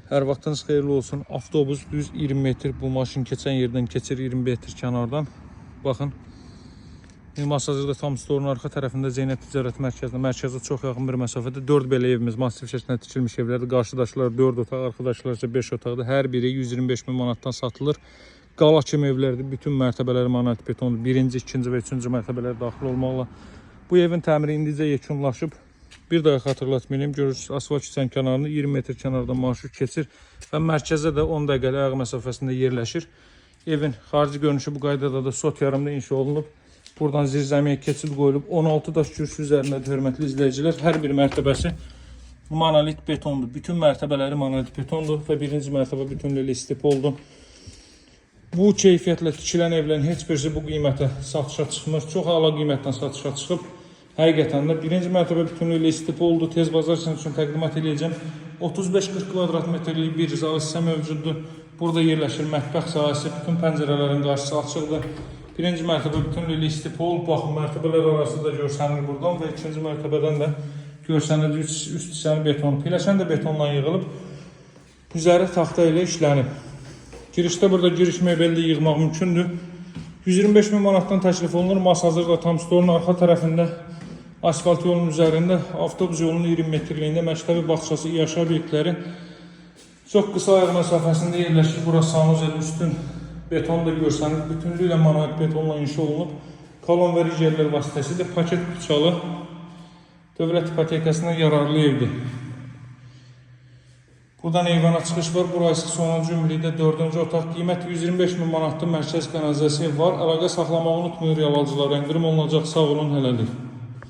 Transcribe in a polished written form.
Hər vaxtınız xeyirli olsun. Avtobus düz 20 metr bu maşın keçən yerdən keçir 20 metr kənardan. Baxın. Masazırda tam stolun arxa tərəfində Zeynəb Ticarət Mərkəzinə, mərkəzə çox yaxın bir məsafədə 4 belə evimiz massiv şəkildə tikilmiş evlərdir. Qarşıdakılar 4 otaq, arxadakılar isə 5 otaqdır. Hər biri 125 min manatdan satılır. Qala kimi evlərdir. Bütün mərtəbələri monolit betondur. Birinci, ikinci və üçüncü mərtəbələr daxil olmaqla. Bu evin təmiri indicə yekunlaşıb. Bir daha xatırlatmalıyım. Görürsünüz, asfalt küçənin kənarını 20 metr kənardan marşrut keçir və mərkəzə də 10 dəqiqəlik ayaq məsafəsində yerləşir. Evin xarici görünüşü bu qaydada da sot yarımda inşa olunub. Buradan zirzəmiyə keçid qoyulub. 16 daş kürsü üzərindədir, hörmətli izləyicilər. Hər bir mərtəbəsi monolit betondur. Bütün mərtəbələri monolit betondur və birinci mərtəbə bütünlüklə istip oldu. Bu keyfiyyətlə tikilən evlərin heç birisi bu qiymətə satışa çıxmır. Çox əla qiymətdən satışa çıxıb. Həqiqətən də birinci mərtəbə bütünlüklə istip oldu. Tez bazar sizin üçün təqdimat eləyəcəm. 35-40 kvadrat metrlik bir zal hissə mövcuddur. Burada yerləşir mətbəx sahəsi, bütün pəncərələrin qarşısı açıqdır. Birinci mərtəbə bütünlüklə istip olub. Baxın, mərtəbələr arası da görsənir buradan və ikinci mərtəbədən də görsənir üst hissəni beton. Pilləkən də betonla yığılıb. Üzəri taxta ilə işlənib. Girişdə burada giriş mebeli də yığmaq mümkündür. 125 min manatdan təklif olunur. Masazırda tam stolun arxa tərəfində asfalt yolunun üzərində, avtobus yolunun 20 metrliyində məktəbi, bağçası, iaşə obyektləri çox qısa ayaq məsafəsində yerləşir. Burası sanuzel üstün beton da görsənir. Bütünlüklə monolit betonla inşa olunub. Kolon və rigerlər vasitəsilə paket bıçalı dövlət ipotekasına yararlı evdir. Buradan eyvana çıxış var. Burası sonuncu ümumlikdə dördüncü otaq. Qiymət 125 min manatdır. Mərkəz kanalizasiya var. Əlaqə saxlamağı unutmayın real alıcılar. Endirim olunacaq. Sağ olun, hələlik.